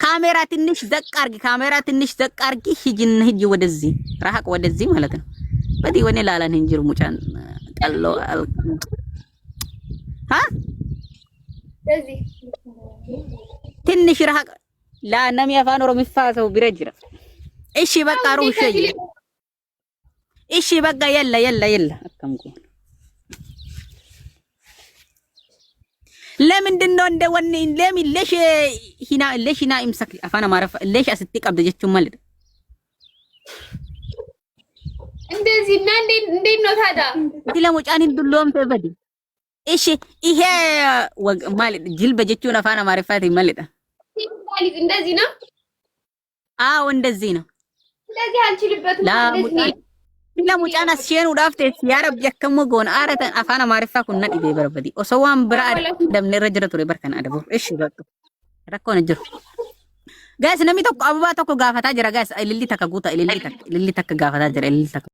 ካሜራ ትንሽ ዘቅ አርጊ፣ ካሜራ ትንሽ ዘቅ አርጊ። ሂጂን ሂጂ ወደዚህ ረሃቅ ወደዚህ ማለት ነው። በዲ ወኔ ላላን እንጅሩ ሙጫን ቀሎ ሀ እንደዚህ ትንሽ ረሃቅ ላ ነሚ አፋን ኦሮሚፋ ሰው ቢረ ጅራ። እሺ በቃ ሩህ ሸይ እሺ በቃ የለ የለ የለ አከምኩ ለምንድን ነው እንደ ወኒ ለምን ለሽ ሂና ለሽ ሂና ኢምሰክ አፋን አማራ ለሽ አስቲ ቀብደ ጀቹን ማለት እንደዚህ እና እንዴት ነው ታዲያ? ለሙጫን ዱሎም ተበዲ እሺ ይሄ ማለት ጅልበ ጀቹን አፋን አማርፋት ማለት እንደዚህ ነው። አዎ እንደዚህ ነው። እንደዚህ አልችልበትም። ለሙጫን አስሼኑ ዳፍቴ ያ ረቢ akkam goona aaratan afaan amaariffaa kun na dhibee barbadi osoo waan biraa adabne irra jira ture barkan adabu እሺ በቃ rakkoon hin jiru. Guys, namni tokko ababaa tokko gaafataa jira guys. Ililli takka guuta, ililli takka, ililli takka gaafataa jira, ililli takka.